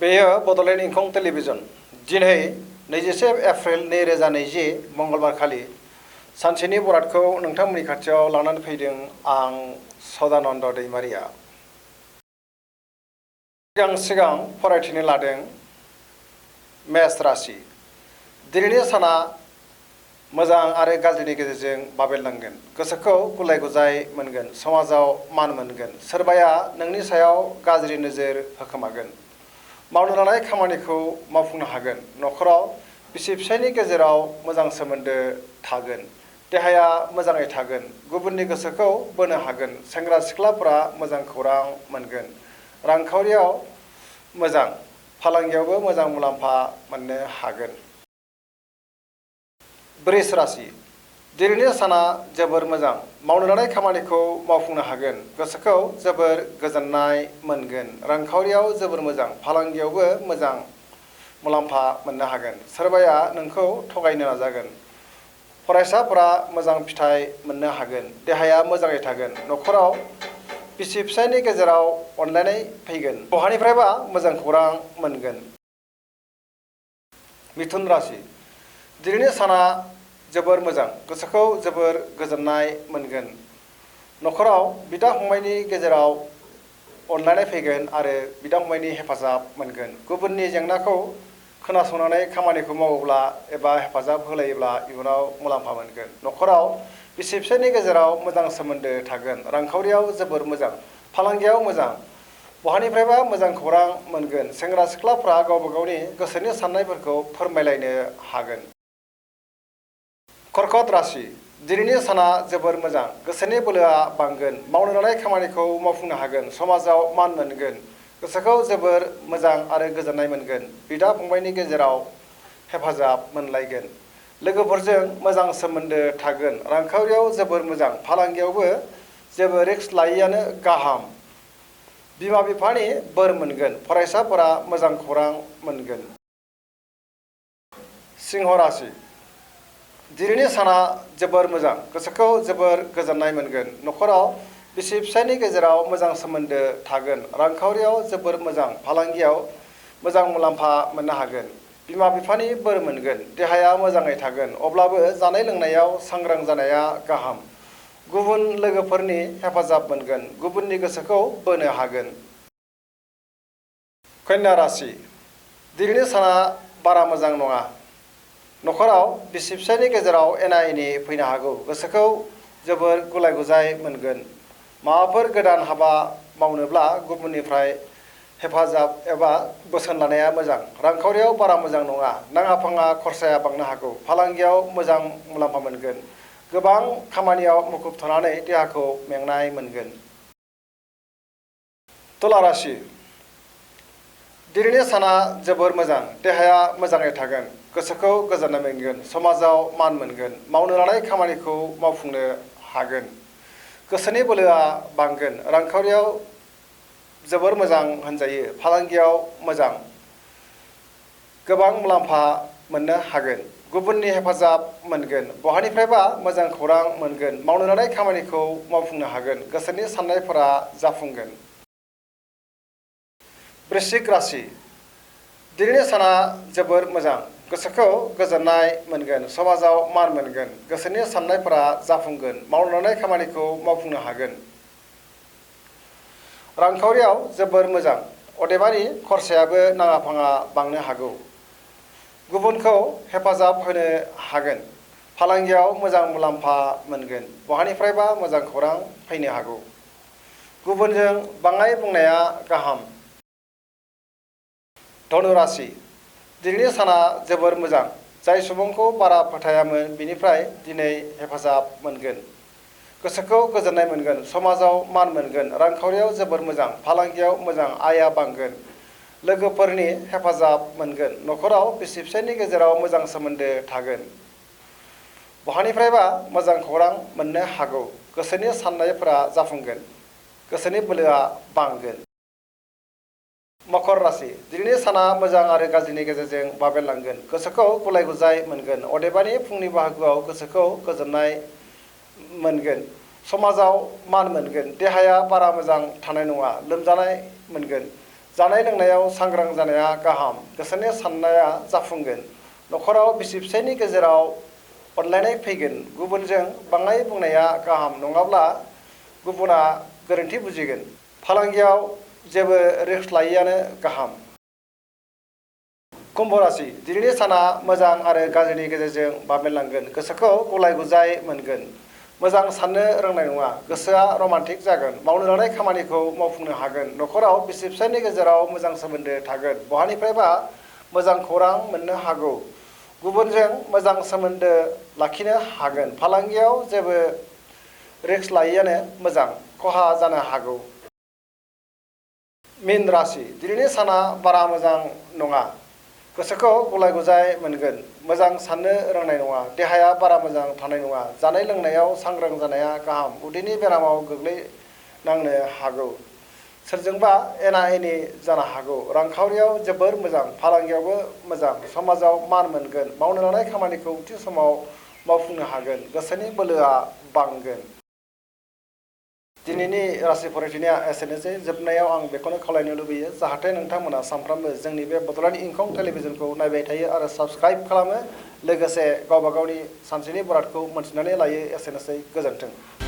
बेयो बड'लेण्ड इंखं टेलिभिजन दिनै 21 एप्रिल 2020 मंगलबार खालि सानसेनि बरादखौ नोंथांमोननि खाथियाव लानानै फैदों आं सदानन्द दैमारिया। सिगां फरायथिनो लादों मेष राशि। दिनैनि साना मोजां आरो गाज्रिनि गेजेरजों बाबेरलांगोन। गोसोखौ गुलाय गुजाय मोनगोन, समाजाव मान मोनगोन। सोरबाया नोंनि सायाव गाज्रि नोजोर होखोमागोन। मावनो लानाय खामानिखौ मावफुंनो हागोन। न'खराव बिसि फिसायनि गेजेराव मोजां सोमोन्दो थागोन। देहाया मोजाङै थागोन। गुबुननि गोसोखौ बोनो हागोन। सेंग्रा सिख्लाफोरा मोजां खौरां मोनगोन। रांखावरियाव मोजां, फालांगियावबो मोजां मुलाम्फा मोननो हागोन। वृष राशि। दिनैनि साना जोबोर मोजां। मावनो लानाय खामानिखौ मावफुंनो हागोन। गोसोखौ जोबोर गोजोननाय मोनगोन। रांखावरियाव जोबोर मोजां, फालांगियावबो मोजां मुलाम्फा मोननो हागोन। सोरबाया नोंखौ थगायनो नाजागोन। फरायसाफोरा मोजां फिथाइ मोननो हागोन। देहाया मोजाङै थागोन। न'खराव बिसि फिसायनि गेजेराव अनलायनाय फैगोन। बहानिफ्रायबा मोजां खौरां मोनगोन। मिथुन राशि। दिनैनि साना जोबोर मोजां। गोसोखौ जोबोर गोजोननाय मोनगोन। न'खराव बिदा फंबायनि गेजेराव अनलायनाय फैगोन आरो बिदा फंबायनि हेफाजाब मोनगोन। गुबुननि जेंनाखौ खोनासंनानै खामानिखौ मावोब्ला एबा हेफाजाब होलायोब्ला इयुनाव मुलाम्फा मोनगोन। न'खराव बिसि फिसायनि गेजेराव मोजां सोमोन्दो थागोन। रांखावरियाव जोबोर मोजां, फालांगियाव मोजां, बहानिफ्रायबा मोजां खौरां मोनगोन। सेंग्रा सिख्लाफ्रा गावबा गावनि गोसोनि साननायफोरखौ फोरमायलायनो हागोन। कर्कट राशि। दिनैनि साना जोबोर मोजां। गोसोनि बोलोआ बांगोन। मावनो लानाय खामानिखौ मावफुंनो हागोन। समाजाव मान मोनगोन। गोसोखौ जोबोर मोजां आरो गोजोननाय मोनगोन। बिदा फंबायनि गेजेराव हेफाजाब मोनलायगोन। लोगोफोरजों मोजां सोमोन्दो थागोन। रांखावरियाव जोबोर मोजां, फालांगियावबो जेबो रिस्क लायैआनो गाहाम। बिमा बिफानि बोर मोनगोन। फरायसाफोरा मोजां खौरां मोनगोन। सिंह राशि। दिनैनि साना जोबोर मोजां। गोसोखौ जोबोर गोजोननाय मोनगोन। न'खराव बिसि फिसायनि गेजेराव मोजां सोमोन्दो थागोन। रांखावरियाव जोबोर मोजां, फालांगियाव मोजां मुलाम्फा मोननो हागोन। बिमा बिफानि बोर मोनगोन। देहाया मोजाङै थागोन। अब्लाबो जानाय लोंनायाव सांग्रां जानाया गाहाम। गुबुन लोगोफोरनि हेफाजाब मोनगोन। गुबुननि गोसोखौ बोनो हागोन। कन्या राशि। दिनैनि साना बारा मोजां नङा। न'खराव बिसि फिसायनि गेजेराव एना एनि फैनो हागौ। गोसोखौ जोबोर गुलाय गुजाय मोनगोन। माबाफोर गोदान हाबा मावनोब्ला गुबुननिफ्राय हेफाजाब एबा बोसोन लानाया मोजां। रांखावरियाव बारा मोजां नङा। नाङा फाङा खरसाया बांनो हागौ। फालांगियाव मोजां मुलाम्फा मोनगोन। गोबां खामानियाव मुखुब थानानै देहाखौ मेंनाय मोनगोन। तुला राशि। दिनैनि साना जोबोर मोजां। देहाया मोजाङै थागोन। गोसोखौ गोजोननाय मोनगोन। समाजाव मान मोनगोन। मावनो लानाय खामानिखौ मावफुंनो हागोन। गोसोनि बोलोआ बांगोन। रांखावरियाव जोबोर मोजां होनजायो। फालांगियाव मोजां, गोबां मुलाम्फा मोननो हागोन। गुबुननि हेफाजाब मोनगोन। बहानिफ्रायबा मोजां खौरां मोनगोन। मावनो लानाय खामानिखौ मावफुंनो हागोन। गोसोनि साननायफोरा जाफुंगोन। वृश्चिक राशि। दिनैनि साना जोबोर मोजां। गोसोखौ गोजोननाय मोनगोन। समाजाव मान मोनगोन। गोसोनि साननायफोरा जाफुंगोन। मावनो लानाय खामानिखौ मावफुंनो हागोन। रांखावरियाव जोबोर मोजां, अदेबानि खरसायाबो नाङा फाङा बांनो हागौ। गुबुनखौ हेफाजाब होनो हागोन। फालांगियाव मोजां मुलाम्फा मोनगोन। बहानिफ्रायबा मोजां खौरां फैनो हागौ। गुबुनजों बाङाय बुंनाया गाहाम। धनु राशि। दिनैनि साना जोबोर मोजां। जाय सुबुंखौ बारा फोथायामोन बिनिफ्राय दिनै हेफाजाब मोनगोन। गोसोखौ गोजोननाय मोनगोन। समाजाव मान मोनगोन। रांखावरियाव जोबोर मोजां, फालांगियाव मोजां, आयआ बांगोन। लोगोफोरनि हेफाजाब मोनगोन। न'खराव बिसि फिसायनि गेजेराव मोजां सोमोन्दो थागोन। बहानिफ्रायबा मोजां खौरां मोननो हागौ। गोसोनि साननायफोरा जाफुंगोन। गोसोनि बोलोआ बांगोन। मकर राशि। दिनैनि साना मोजां आरो गाज्रिनि गेजेरजों बाबेरलांगोन। गोसोखौ गुलाय गुजाय मोनगोन। अदेबानि फुंनि बाहागोआव गोसोखौ गोजोननाय मोनगोन। समाजाव मान मोनगोन। देहाया बारा मोजां थानाय नङा। लोमजानाय मोनगोन। जानाय लोंनायाव सांग्रां जानाया गाहाम, गोसोनि साननाया जाफुंगोन, न'खराव बिसि फिसायनि गेजेराव अनलायनाय फैगोन, गुबुनजों बाङाइ बुंनाया गाहाम नङाब्ला गुबुना गोरोन्थि बुजिगोन, फालांगियाव जेबो रिस्क लायैयानो गाहाम। कुम्भ राशि दिनैनि साना मोजां आरो गाज्रिनि गेजेरजों बाबेनलांगोन, गोसोखौ गुलाय गुजाय मोनगोन, मोजां साननो रोंनाय नङा, गोसोआ रमान्टिक जागोन, मावनो लानाय खामानिखौ मावफुंनो हागोन, न'खराव बिसि फिसायनि गेजेराव मोजां सोमोन्दो थागोन, बहानिफ्रायबा मोजां खौरां मोननो हागौ, गुबुनजों मोजां सोमोन्दो लाखिनो हागोन, फालांगियाव जेबो रिस्क लायैयानो मोजां, खहा जानो हागौ। मीन राशि दिनैनि साना बारा मोजां नङा, गोसोखौ गुलाय गुजाय मोनगोन, मोजां साननो रोंनाय नङा, देहाया बारा मोजां थानाय नङा, जानाय लोंनायाव सांग्रां जानाया गाहाम, उदैनि बेरामाव गोग्लैनांनो हागौ, सोरजोंबा एना एनि जानो हागौ, रांखावरियाव जोबोर मोजां, फालांगियावबो मोजां, समाजाव मान मोनगोन, मावनो लानाय खामानिखौ थि समाव मावफुंनो हागोन, गोसोनि बोलोआ बांगोन। दिनैनि राशि फरायथिनाया एसेनोसै। जोबनायाव आं बेखौनो खावलायनो लुबैयो जाहाथे नोंथांमोना सानफ्रामबो जोंनि बे बड'लेण्ड इंखं टेलिभिजनखौ नायबाय थायो आरो साबस्क्राइब खालामो, लोगोसे गावबा गावनि सानसेनि बरादखौ मोनथिनानै लायो। एसेनोसै, गोजोन्थों।